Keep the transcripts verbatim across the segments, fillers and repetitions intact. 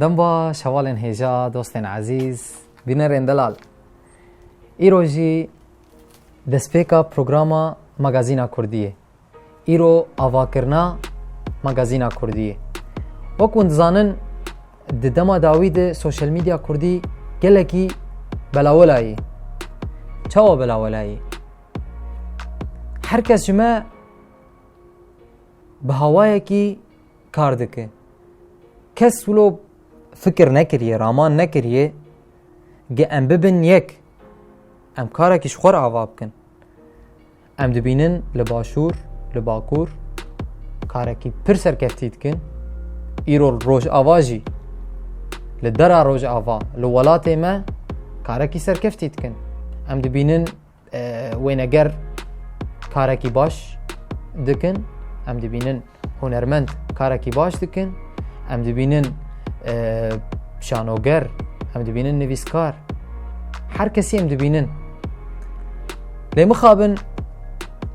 Dem baş, hevalên hêja, dostên ezîz, bînerên delal. Îro jî destpêka programa Magazîna Kurdiyê. Îro avakirina Magazîna Kurdiyê. Wek hûn dizanin, di dema dawî de sosyal medya kurdî gelekî belawelayî. Çawa belawelayî? Her kes ji me bi hawayekî kar dike. Kes wilo fikir nekiriye, raman nekiriye, ge em bibin yek, em karekî ji xwe re ava bikin. Em dibînin li başûr, li bakur karekî pir serkeftî dikin. Îro rojava jî li dera rojava, li welatê me karekî serkeftî dikin. Em dibînin e, wêneger karekî baş dikin, em dibînin hunermend karekî baş dikin, em dibînin, e, şanoger, em dibînin nivîskar. Her kesî em dibînin. Lê mixabin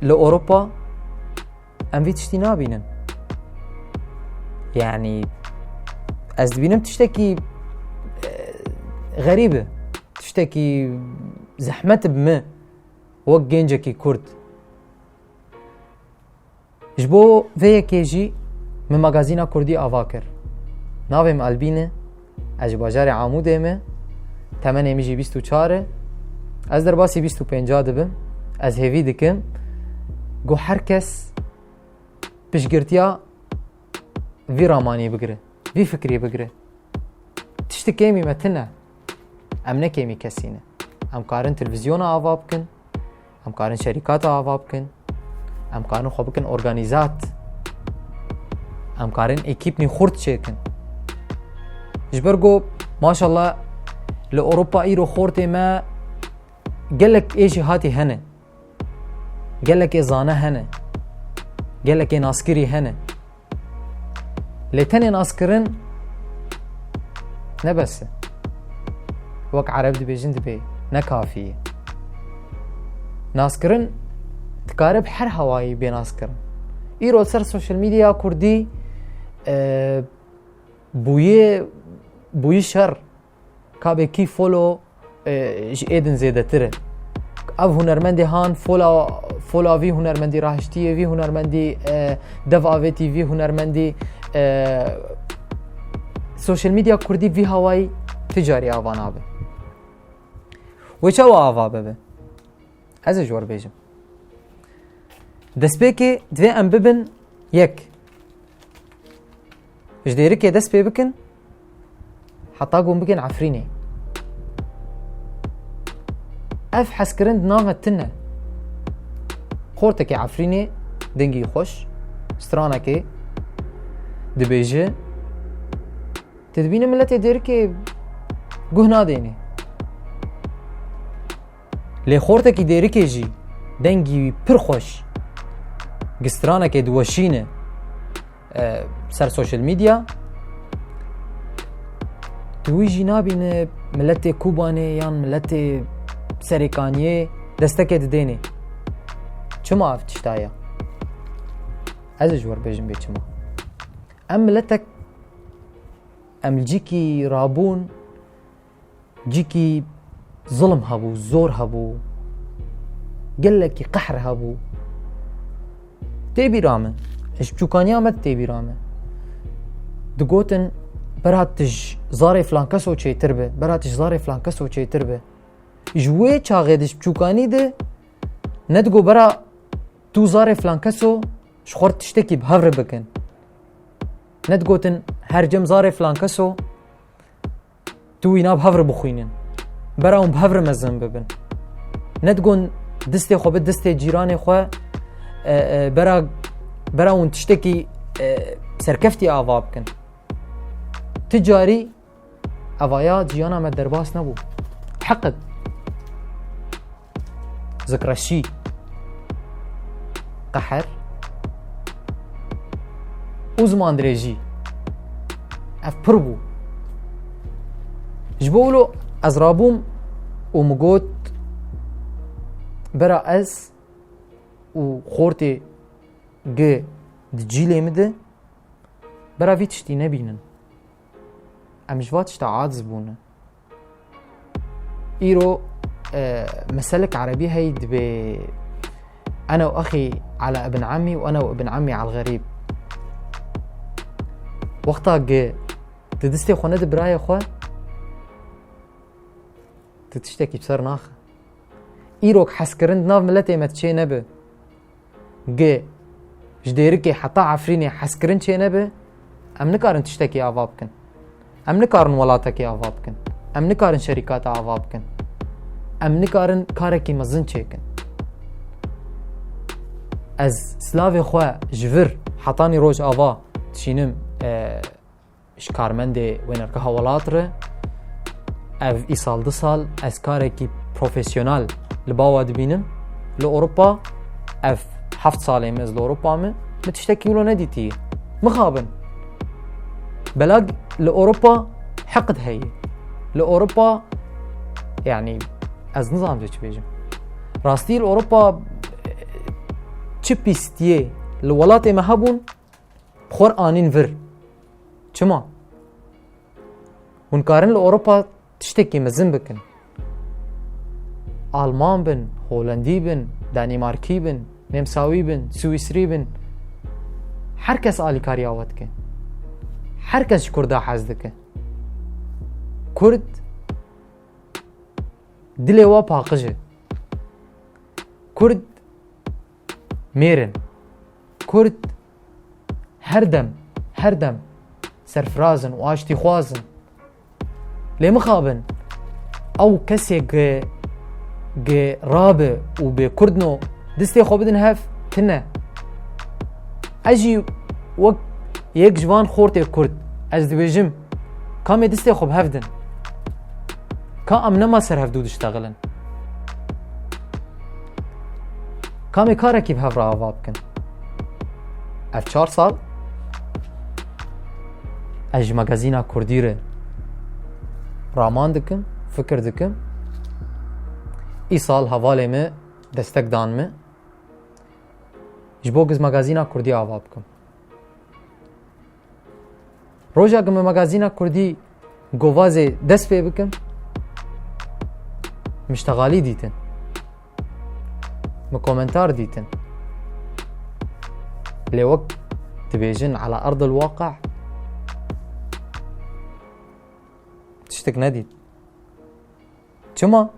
li Ewropa em vî tiştî nabînin. Yanî ez dibînim tiştekî, e, xerîb e. Tiştekî zehmet bi min wek gencekî Kurd. Ji bo vê yekê jî min magazîna Kurdî ava kir. Navê min Albîn e, ez ji bajarê Amûdê me, temenê min jî bîst û çar e. Ez derbasî bîst û pênca dibim. Ez hêvî dikim ku her kes piştgirtiya vî ramanî bigire, vî fikrî bigire. Tiştê kêmî me tune. Em ne kêmî kesî ne. Em karin televîzyona ava bikin, em karin şerîkata ava bikin, em karin xwe bikin organîzat, em karin ekîpnî xurt çêkin. Ji ber ku maşallah li Ewropa îro xortê me gelek ê jêhatî hene. Gelekê zane hene. Gelekê naskirî hene. Lê tenê naskirin ne bes e. Wek ereb dibêjin dibê, ne kafî ye. Naskirin dikare bi her hawayî bê naskirin. Îro ser sosyal medya kurdî, e, bûye, bûye şer. Ka bê kî folo, e, ji ê din zêdetir e. Ev hunermendê han fola, fola vî hunermendî rahiştiye, vî hunermendî, e, dev avêtî, vî hunermendî, e, sosyal medya kurdî vî hawayî ti carî ava nabe. Wê çawa ava bibe? Ez ê ji we re bêjim. Destpêkê divê em bibin yek. Ji Dêrikê dest pê bikin, heta ku hûn bikin Efrînê. Ev hezkirin di nav me tune. Xortekê Efrînê, dengî xweş, stranekê dibêje. Tu dibînî miletê Dêrikê guh nadênê. Lê xortekî Dêrikê jî dengî wî pir xweş, gi stranekê diweşîne, e, ser sosyal medya. Tu wî jî nabîne miletê Kobanê yan miletê Serêkaniyê destekê didênê. Çima ev tişta ye? Ez ê ji we re bêjim bê çima. Em miletek, em li cîkî rabûn, cîkî zilm hebû, zor hebû, gelekî qehr hebû. Tê bîra min, ji biçûkaniya me tê bîra min. Digotin, bera tu ji zarê filan keso çêtir be, bera tu ji zarê filan keso çêtir be. Ji wê çaxê de ji biçûkanî de nedigo bera tu zarê filan keso ji xwe re tiştekî bi hev re bikin. Nedigotin her cem zarê filan keso tu wîna bi hev re bixwînin. Bera hûn bi hev re mezin bibin. Nedigon distê xwe bi distê cîranê xwe, e, e, bera, bera hûn tiştekî, e, serkeftî ava bikin. Ti carî evaya ciyana me derbas nebû. Heqet. Zikreşî, qeher û zimandirêjî. Ev pir bû. Ji bo wilo ez rabûm û min got, Bera ez û xortê gi di cîlê min de bera vî tiştî nebînin. Em ji va tişta aciz bûne. Îro, e, meselek erebî heyî dibê ene û exî ala ibn emî û ene û ibn emî al xerîb. Wexta gi tu distê xwe nedi birayê xwe, tu tiştekî bi ser naxe. Îrok hezkirin di nav miletê me çê nebe. Gi ji Dêrikê heta Efrînê hezkirin çê nebe, em nikarin tiştekî ava bikin. Em nikarin welatekî ava bikin. Em nikarin şerîkata ava bikin. Em nikarin karekî mezin çêkin. Ez silavê xwe ji vir hetanî roj ava dişînim, e, ji karmendê wênergeha welat re. Ev îsal du sal ez karekî profesyonel li bawa dibînim. Li Ewropa ev heft salê min ez li Ewropa me, min tiştekî wilo nedîtiye. Mixabin. Belag li Ewropa heqd heye. Li Ewropa, yani, ez nizanim vê çi bêjim. Rastî li Ewropa çi pîstiyê li welatê me hebûn, xwe anîn vir. Çima? Hûn karin li Ewropa tiştekî mezin bikin. Alman bin, Holendî bin, Danîmarkî bin, Nemsawî bin, Swîsrî bin. Her kes alîkariya we dike. Her kes ji Kurda hez dike. Kurd dilê we paqij e. Kurd mêr in. Kurd her dem, her dem serfiraz in û aştîxwaz in. Lê mixabin, ew kesê gi, gi rabe û bê Kurdno distê xwe bidin hev, tine. Ez jî wek yek ji van xortê Kurd, ez dibêjim, kamê distê xwe bi hev din. Ka em nema ser hevdû diştexilin. Kamê karekî bi hev re ava bikin. Ev çar sal ez ji magazîna Kurdî re raman dikim, fikir dikim. Îsal hevalê me destek dan me. Ji bo giz magazîna Kurdî ava bikim. Roja ku min magazîna Kurdî govazê dest pê bikim, min ştexalî dîtin. Min komentar dîtin. Lê wek dibêjin ala erdil waqi tiştek nedît. Çima?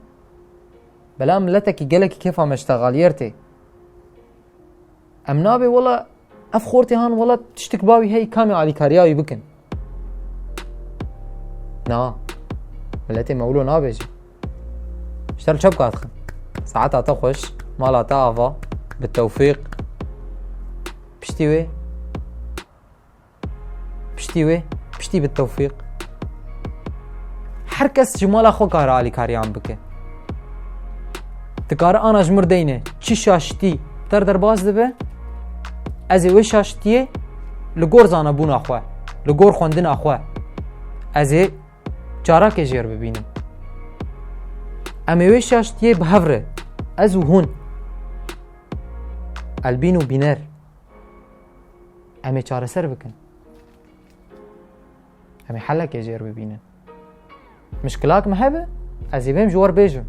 Bela miletekî gelekî kêfa me ji texaliyê re tê. Em nabê wela ev xortê han wela tiştik bawî heyî kamê alîkariya wî bikin. Na. Miletê me wilo nabêje. Ji te re çepka dixin. Saeta te xweş, mala te ava, bi tewfîq. Piştî wê Piştî wê, piştî bi tewfîq. Her kes ji mala xwe kare alîkariyan bike. Dikare ana ji mir deyne, çi şaştî ter derbas dibe, ez ê wê şaştiyê li gor zanebûna xwe, li gor xwendina xwe, ez ê carakê jêr bibînim. Em ê wê şaştiyê bi hev re, ez û hûn, elbîn û bîner, em ê çareser bikin. Em ê helekê jêr bibînin. Mişkilak me hebe, ez ê bêm ji we re bêjim.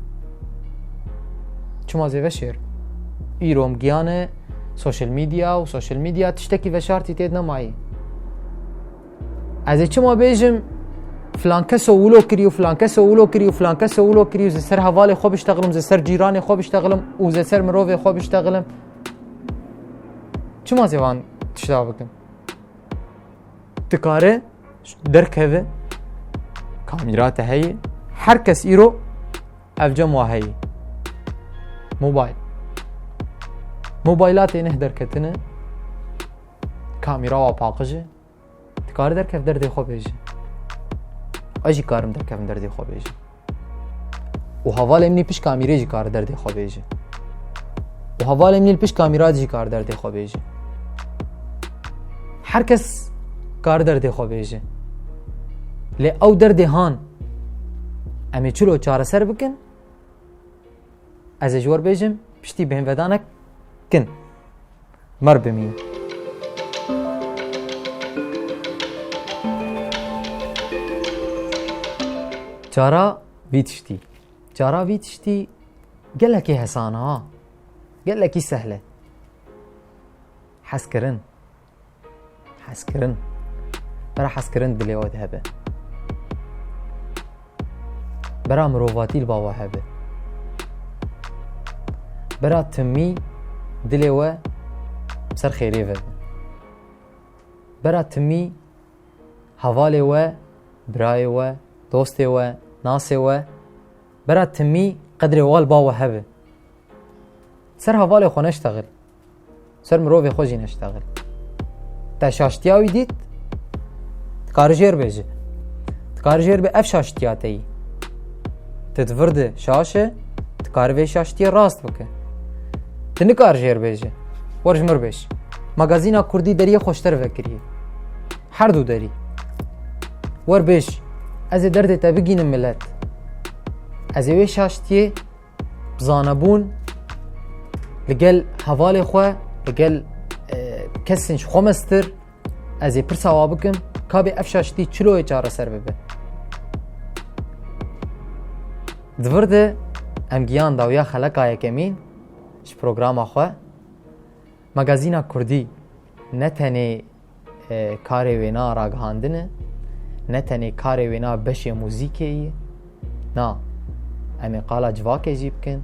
Çima zê veşêr? Îro em giyane social media û social media tiştekî veşartî tê de nemayî. Ez ê çima bêjim, filan keso wilo kirî û filan keso wilo kirî û filan keso wilo kirî û zê ser hevalê xwe biştexilim, zê ser cîranê xwe biştexilim û zê ser mirovê xwe biştexilim. Çima zê van tişta bikim? Dikare derkeve, kamîra te heye, her kes îro ev cem wa heye. Mobayl. Mobayla tê neh derketine, kamîra wa paqij e. Dikare derkev derdê xwe bêje. Ez jî karim derkevim derdê xwe bêjim. Û hevalê min î pişt kamîrê jî kare derdê xwe bêje. Û hevalê min î li pişt kamîra jî kare derdê xwe bêje. Her kes kare derdê xwe bêje. Lê ew derdê han em ê çilo çareser bikin? Ez ê ji we re bêjim, Piştî bêhnvedanek kin. Mer bimîn. Cara vî tiştî. Cara vî tiştî gelekî hesan e ha. Gelekî sehl e. Hezkirin. Hezkirin. Bera hezkirin dilê we de hebe. Bera mirovatî li ba we hebe. Bera timî dilê we ser xêrê ve be. Bera timî hevalê we, birayê we, dostê we, nasê we, bera timî qedrê we li ba we hebe. Ser hevalê xwe neştexil. Ser mirovê xwe jî neştexil. Te şaştiya wî dît? Dikare jêr bêje. Dikare jêr bê ev şaştiya te yî. Tu di vir de şaş e, dikare vê şaştiyê rast bike. Tu nikare jêr bêje. Wer ji mir bêj. Magazîna Kurdî deriyê xweştir vekiriye. Her du derî. Wer bêj. Ez ê derdê te bigînim milet. Ez ê wê şaştiyê bi zanebûn li gel hevalê xwe, li gel, e, kesên ji xwe mestir, ez ê pirsa wa bikim, ka bê ev şaştî çilo yê çareser bibe. Di vir de em giyan dawiya xeleka yekemîn ji programa xwe. Magazîna Kurdî ne tenê, e, karê wêna ragihandin e, ne tenê karê wêna beşê muzîkê ye. Na, em ê qala civakê jî bikin,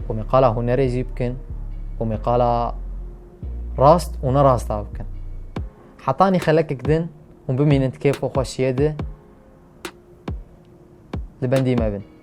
û em ê qala hunerê jî bikin, û em ê qala rast û nerasta bikin. Hetanî xelekek din hûn bimînin di kêf û xweşiyê de, li bendî me bin.